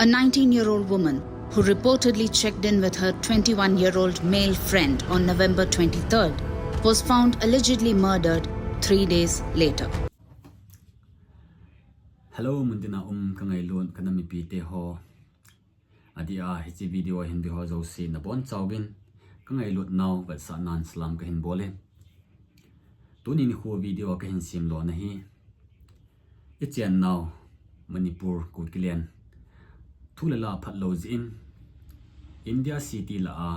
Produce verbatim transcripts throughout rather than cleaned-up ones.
A nineteen-year-old woman who reportedly checked in with her twenty-one-year-old male friend on November twenty-third was found allegedly murdered three days later. Hello, muntina um ka ngailut ka nam mipite ho. Adia hiche video a hin ve ho jouse nabonchauvin ka ngailut nau vetsahnan salam ka hin bol e. Tuni nikho video a ka hin semlona hi, i chennau Manipur Kukiland thu le la phatlou jeh in India City lah a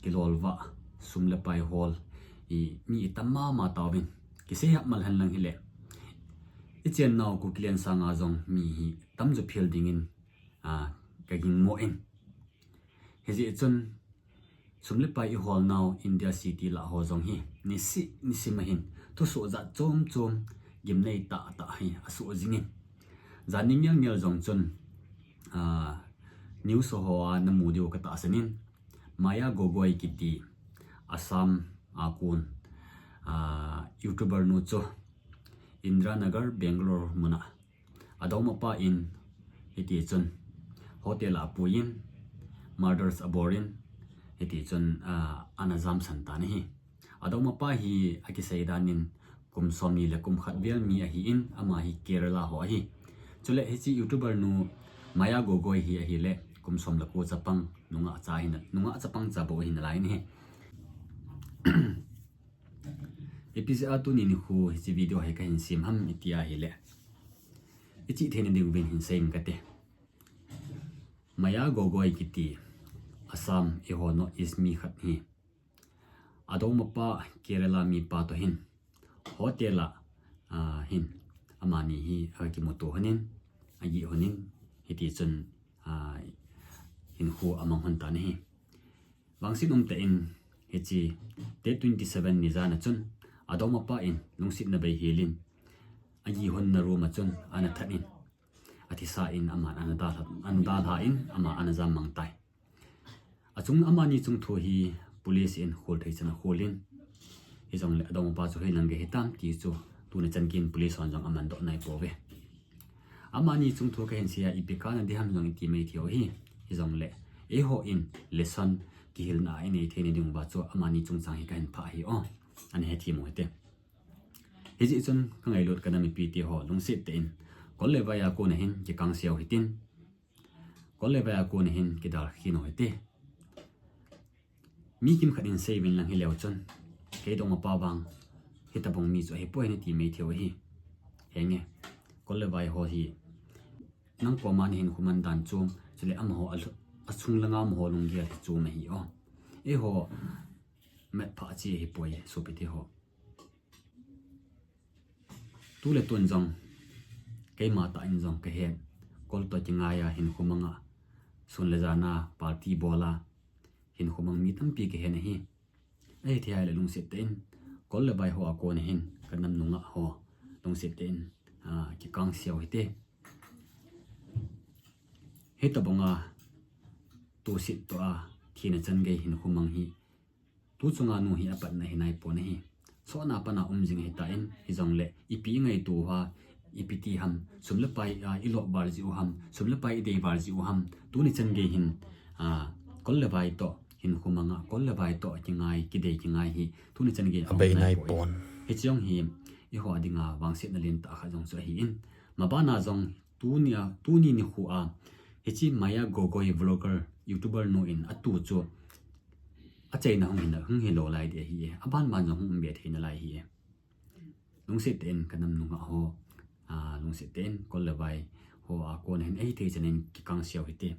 kilolvah sum le pai hol i mi i tam mama tauvin, kisei hahsat hen lang hile i chennau Kukiland sanga jong mi hi tamjo phel dingin, a, ka gingmo in. Hijeh chun sum le pai i holnau India City lah ho jong hi nisih nisim a hin thusoh jat chom chom, gimnei tah tah hi asoh jingin. Jan ni ngel ngel jong chun, a, news ho a namu diu ka tahsan in, Maya Gogoi kiti Assam a kon, a, YouTuber nu chu Indiranagar, Bangalore mun a adongmapa in hiti chun hotel a apuiyin, murders aborin, hiti chun, a, ana jamsan tan ahi. Adongmapa hi akisei dan in kum somni le kum khat vel mi ahin, ama hi Kerala ho ahi. Chule hiche YouTuber nu Maya Gogoi hi ahile kum som le ko chapang, nungah cha hina, nungah chapang cha bou hina lai ahi. Ipi jeh a tuni nikho hiche video hi ka hin sem ham iti ahile, i chih theina diuvin hin sei inge kati. Maya Gogoi kiti Assam, eiho North East mi khat hi adongmapa Kerala mipa toh hin hotel a, a, hin amani hi akimuto lhonin, agih lhonin, hiti chun, a, hinkho amang lhon tan ahi. Vangset umtah in hiche date twenty seven ni jan a chun adongmapa in lungsetna bei helin agih lhonna room a chun ana that in, athisa in aman ana dalha, ana dalha in ama ana jammang tai. Achung, amani chungthu hi police in khol thei chan a kholin, hijongle adongmapa chu hoilang gei hitam ti chu tuni chan geiyin police hon jong amandoh naipouve. Amani chungthu ka hin sei a ipi kana ding ham jong iti mai thei u ahi. Hijongle eihon lesson, kihilna inei theina diuva chu amani chungchang hi ka hin phah ahi o. Ana hethem u hite. Hijeh chun ka ngailut ka nam mipite ho, lungset tah in kol le vai a kona hin kikangse u hitin, kol le vai a kona hin kidalkhin u hite. Mi kimkhat in seiuvin lang hileu chun, kei dongmapa vang hitobang mi chu ahipoi nati mai thei u ahi. Henge, kol le vai ho hi nang koma nahinkho man dan chom, chule amaho a, achung langa amaho lunggel hi chom ahi o. Eiho matphah cheh ahipoi sopite ho. Tule tun jong keima tah in jong kahet, kol toh kingaiya hinkho manga, sun le jana party bola hinkho mang mi tampi kahet ahi. Ahithei ahile lungset tah in kol le vai ho a kona hin ka nam nungah ho, lungset tah in, a, kikangse u hite. Hitobanga toset toh a thina chan gei hinkho mang hi tu chunga nu hi apatna hinaipon ahi. Chotna patna um jing ahitan, hijongle ipi ingaito u ham, ipi ti ham, sum le pai, a, ilop val jeh u ham, sum le pai idei val jeh u ham, tuni chan gei hin, a, kol le vai toh hinkho manga, kol le vai toh kingai, kidei kingai hi tuni chan gei abei naipon. Hiche jong hi eiho a dinga vangsetna lentah khat jong chu ahin, mabana jong tunia, tuni nikho a hiche Maya Gogoi vlogger, YouTuber nu in atu chu achaina hung hilou lai ding ahi e. Aban ban jong hung umbe thei nalai ahi e. Lungset tah in ka nam nungah ho, a, lungset tah in kol le vai ho a kona hin ahithei chan in kikangse u hite.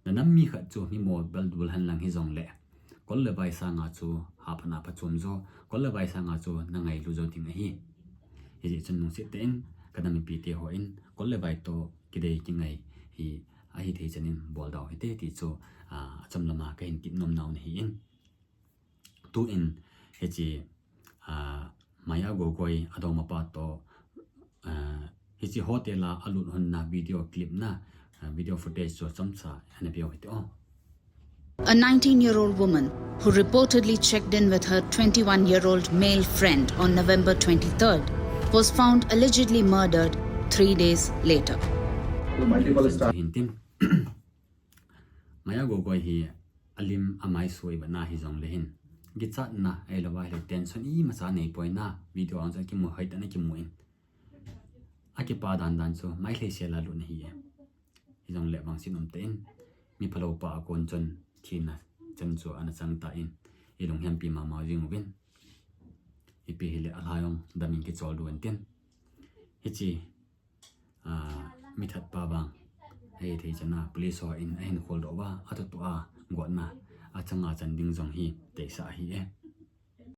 Na nam mi khat chu mi mo bel dul hen lang hijongle, kol le vai sanga chu haphatna phachom jo, kol le vai sanga chu na ngailu jo ding ahi. Hijeh chun lungset tah in ka nam mipite hon kol le vai toh kidei kingai hi ahithei chan in bol dau hite ti chu, a, achom lama ka hin tep nom nau ahin. Tun hiche, a, Maya Gogoi adongmapa toh, a, hiche hotel a alut lhonna video clip na, a, video footage chu chomcha ana veu hite o. A nineteen-year-old woman who reportedly checked in with her twenty-one-year-old male friend on November twenty-third was found allegedly murdered three days later. Multiple star. Hintin. Maya Gogoi hi alim amai soi bana hijongle hin, kichatna ahilouva hile tension imacha neipoi na, video a jong kimu hoitah in akimu in. Akipa dandan chu mailhei sela lut ahi e. Hijongle vangset umtah in, mi phalou pa a kon chun thina chan chu ana chang tan, ilunghempi mama jing uvin. Ipi hile alhai jong damin kichol diu ahin tin. Hiche mithat pa vang ahithei chana police ho in ahin kholdoh uva, atutua gotna achanga chan ding jong hi teisah ahi e.